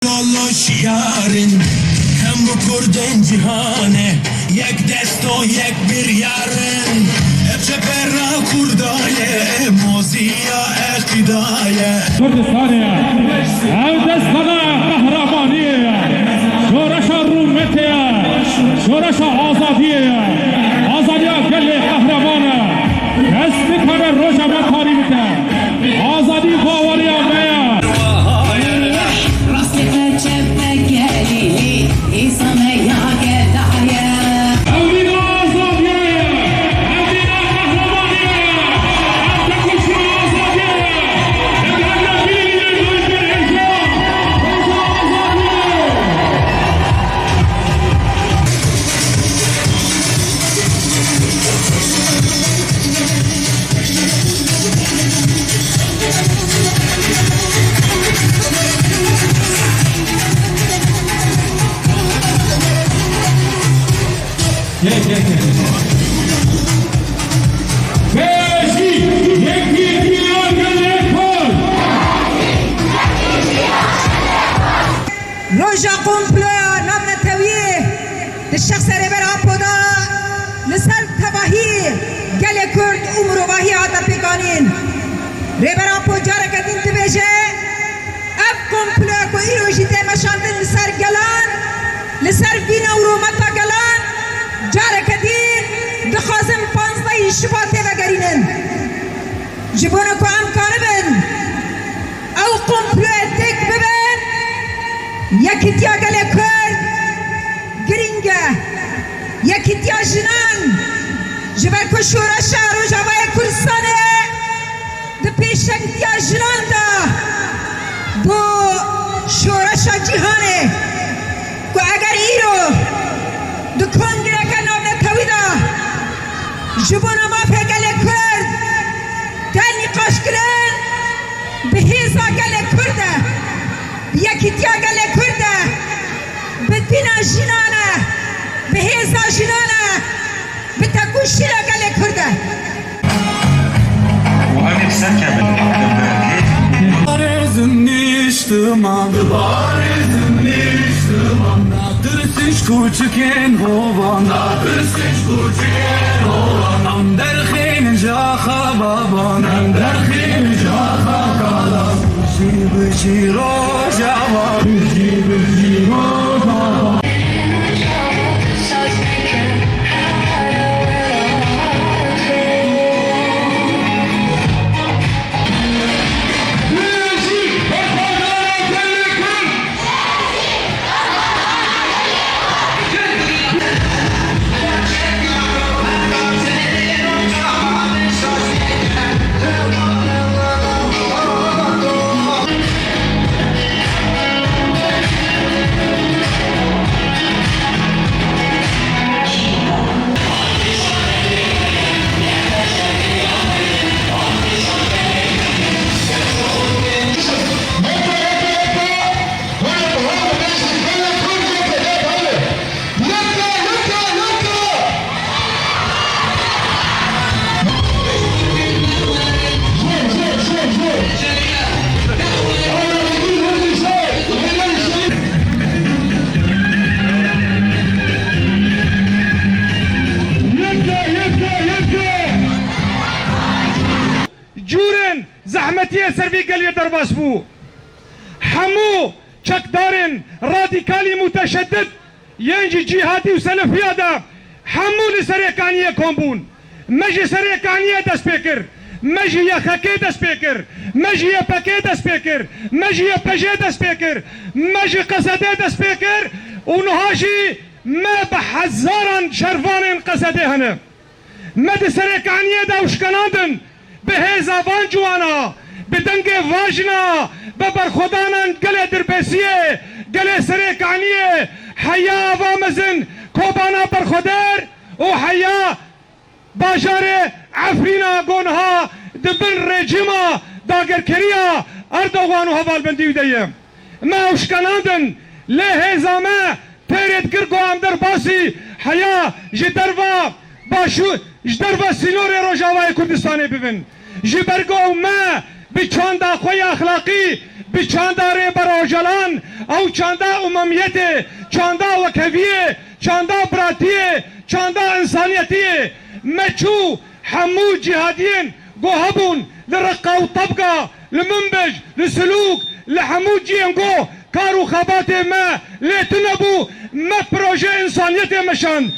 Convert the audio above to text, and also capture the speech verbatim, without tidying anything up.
Lala şiyarin, hemû kurdên cîhanê, yek dest û yek biryar in. Ev çepera kurda ye, moziya eqîda ye. Kurdistanê ye. Ev destana qehremaniyê ye. Şoreşa rûmetê ye. Şoreşa azadiyê ye. Azadiya gelê qehreman e. Kes nikare roja me tarî bike. Azadî baweriya me ye. Rastê xwe çepe gelî, îsa me ya gedaye. Ew dîna azadiya ye, ew dîna qehremaniyê ye, ew tekoşîna azadiyê ye. Ev hemle bînî ye, dojber hêja, hêja azadiyê ye. Gel, gel, gel. Pêşî, yekîtiya gelê Kurd. Roja komploya navnetewiyê di şexsê Rêber Apo de li ser tevahî gelê Kurd û mirovahiyê hate pêkanîn. Rêber Apo careke din dibêje, ev komploya ku îro jî tê meşandin li ser gelan, li ser vîna û rûmeta gelan, careke din dixwazin panzdehî Şibatê vegerînin. Ji bona ku em karibin ew komployê têk bibin, yekîtiya gelê Kurd girîng e. Yekîtiya jinan, ji ber ku şoreşa Rojavayê Kurdistanê di pêşengtiya jinan de bû şoreşa cîhanê. Ku eger îro di kongreke navnetewî de ji bona mafê gelê Kurd tê nîqaşkirin, bi hêza gelê Kurd e, bi yekîtiya gelê Kurd e, bi dîna jinan e, bi hêza jinan e, bi tekoşîna gelê Kurd e. Û em ê bi ser kevin. Parêzin niştiman. Parêzin niştiman. Natirsin ji kûçikên hovan. Natirsin ji kûçikên hovan. Em derxînin ji axa baban. Em derxînin ji axa kalan. Bijî, bijî Rojava. Bijî, bijî Rojava. Cûrên zehmetiyê ser vî geliyê derbas bû. Hemû çekdarên radîkalî muteşeddid yên ji cîhadî û selefiya de hemû li Serê Kaniyê kom bûn. Me ji Serê Kaniyê dest pê kir. Me ji Y X K'ê dest pê kir. Me ji Y P K'ê dest pê kir. Me ji Y P J'ê dest pê kir. Me ji Qesedê dest pê kir. Û niha jî me bi hezaran şervanên Qesedê hene. Me di Serê Kaniyê de û şkenandin, bi hêza van ciwana, bi dengê vajina, bi berxwedanan gelê Dirbêsiyê, gelê Serê Kaniyê, heya ava mezin Kobana Berxwedêr û heya bajarê Efrîna ku niha di bin rejîma dagirkeriya Erdogan û hevalbendî wî de ye. Me ew şkenandin, lê hêza me têrê dikir ku em derbasî heya ji derva başû-, ji derva sînorê Rojavayê Kurdistanê bibin. Ji ber ku ew me bi çanda xwe ya exlaqî, Bi çanda Rêber Ocalan, ew çanda umemiyetê, çanda wekheviyê, çanda biratiyê, çanda insaniyetiyê. Me çû hemû cîhadiyên ku hebûn li Reqa û Tebqa, li Minbij, li Silûk, li hemû cihên ku kar û xebatê me lê tune bû, me proje însaniyetê meşand.